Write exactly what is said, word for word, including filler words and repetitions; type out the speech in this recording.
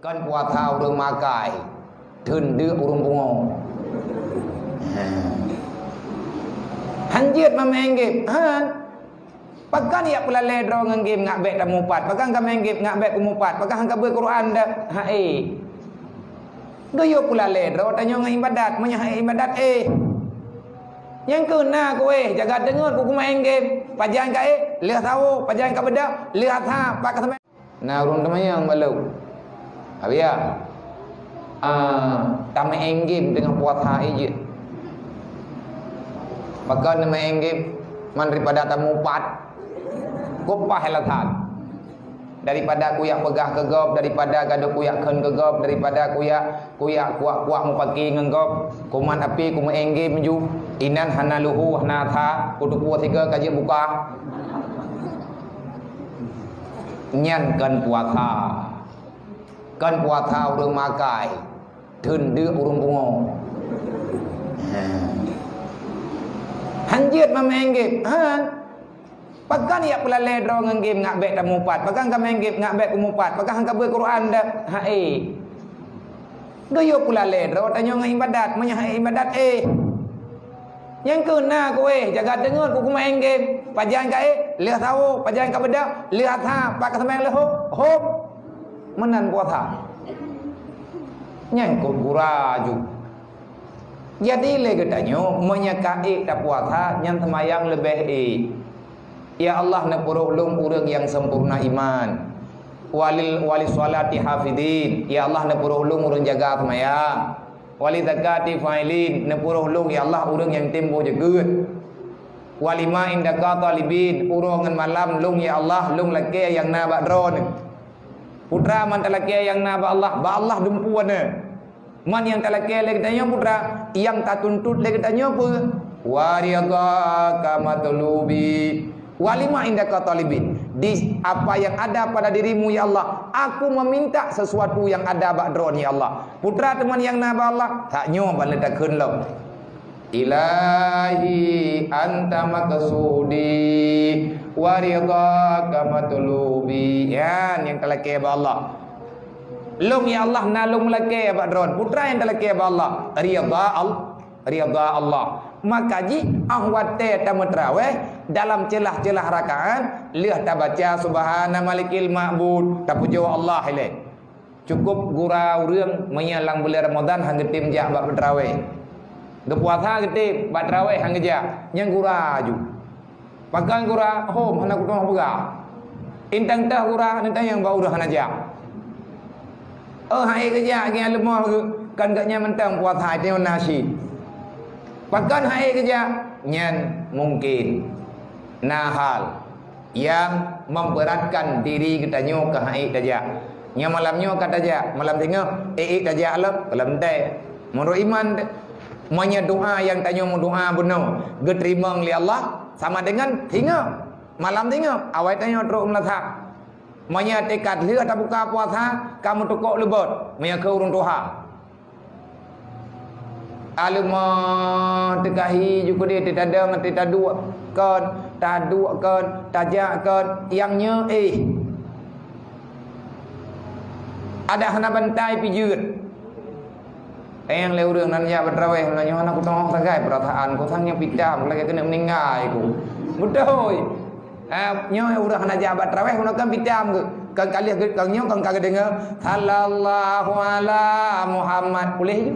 Kon puasa ureuëng makai, theun deuk ureuëng pungo. Ha. Han jeuet meungieng game, han. Pakon jak peulalée droe ngon game ngat bék tamupat? Pakon ka meuieng game ngat bék kumupat? Pakon han ka beuet Quran dak? Hai. Geuyue peulalée droe tanyoe ngon ibadat, meunyoe hai ibadat, eh. Nyang keu na ku, eh, jaga deungon ku, ku meuieng game. Pajan ka, eh, lheueh sawo, pajan ka beudôk, lheueh asa, pat ka seumé. Na ureuëng teumanyong bak lôn, "Abiya, ah, tameuieng game teungoh puasa jeuet?" Pakon meuieng game, man daripada tamupat. Kupah alasan. Daripada kuyak peugah keu gob, daripada gadoh kuyak kheun keu gob, daripada kuyak, kuyak kuak-kuak mupaki ngon gob, kuman api kumeuieng game ju, inan hana luhu, hana asa, kuteupue sigoe ka jeuet buka. Nyan kon puasa. Kon puasa ureuëng makai, theun deuk ureuëng pungo. Ha. Han jeuet meungieng game, han. Pakon jak peulalée droe ngon game ngat bék tamupat? Pakon ka meuieng game ngat bék kumupat? Pakon han ka beuet Quran dak? Hai. Geuyue peulalée droe tanyoe ngon ibadat, meunyoe hai ibadat, eh. Nyang keu na ku, eh, jaga deungon ku, ku meuieng game. Pajan ka, eh, lheueh sawo, pajan ka beudôk, lheueh asa, pat ka seumé lheueh hom. Meunan puasa. Nyan kon gura ju. Jadi lé geutanyoe, meunyoe ka ék tapuasa, nyan seumayang leubeh ék. Ya Allah, neupuroh lôn ureuëng nyang sempurna iman. Walil, walis sholati hafidin. Ya Allah, neupuroh lôn ureuëng jaga seumayang. Wali zakati fa'ilin, neupuroh lôn, ya Allah, ureuëng nyang tem boh jeukeut. Walima indaka talibin, uroe ngon malam lôn, ya Allah, lôn lakée nyang na bak Droeneuh. Putra, man talakée nyang na bak Allah, bak Allah dumpeue na. Man nyang talakée lé geutanyoe, putra, nyang tatuntut lé geutanyoe peue? Wa ridhaka matlubi. Walima indaka talibin. Di apa yang ada pada dirimu, ya Allah, aku meminta sesuatu yang ada bak Droeneuh, ya Allah. Putra, teuma nyang na bak Allah, that nyoe ban lé takheun lom. Ilahi anta maqsudi wa ridhaka matlubi. Nyan nyang talakée bak Allah. Lôn, ya Allah, na lôn meulakée bak Droeneuh. Putra, nyang talakée bak Allah, ridha Al-, ridha Allah. Maka jih, óh watée tameutrawéh, dalam ceulah-ceulah rakaat, lheueh tabaca Subhana Malikil Ma'bud, tapujoe Allah ilée. Cukup gura ureuëng meunyoe lam buleuen Ramadhan han geutem jak bak peutrawéh. Geupuasa geutem, bak trawéh han geujak, nyan gura ju. Pakon gura, hom hana kuteumé peugah. Intang teuh gura, intang nyang bak ureuëng hana jak. Oh, han ék geujak, geuh leumoh geuh, kan geuh nyan mantong puasa, itu nasi. Pakon han ék geujak, nyan mungkin na hal nyang memberatkan diri geutanyoe keu han ék tajak. Nyoe malam nyoe ka tajak, malam singoh ék-ék tajak lom, lom teuntée. Meunurot iman, meunyoe doa nyang tanyoe meudoa bunoe geuteurimong lé Allah, sama deungon singoh, malam singoh, awai tanyoe trok meulasa. Meunyoe teuka lheueh tabuka puasa, ka meutukok leubot, meunyoe keu ureuëng tuha. Aleumoh teuka hi ju keudeh, teuka tadong, teuka taduek kon, taduek kon, tajak kon, nyang nyoe éh. Adak hana bantai pih jeuet. Nyang lé ureuëng nan jak bak trawéh, nyoe hana kuteumé sagai peurasaan ku, sang nyoe pitam, lagée keuneuk meuninggai ku. Beutôi. Ah, nyoe ureuëng hana jak bak trawéh, uroe kan pitam geuh. Kan ka lheueh geuh, kan nyoe kan ka geudeungoe, "Sallallahu ala Muhammad." Puléh ju.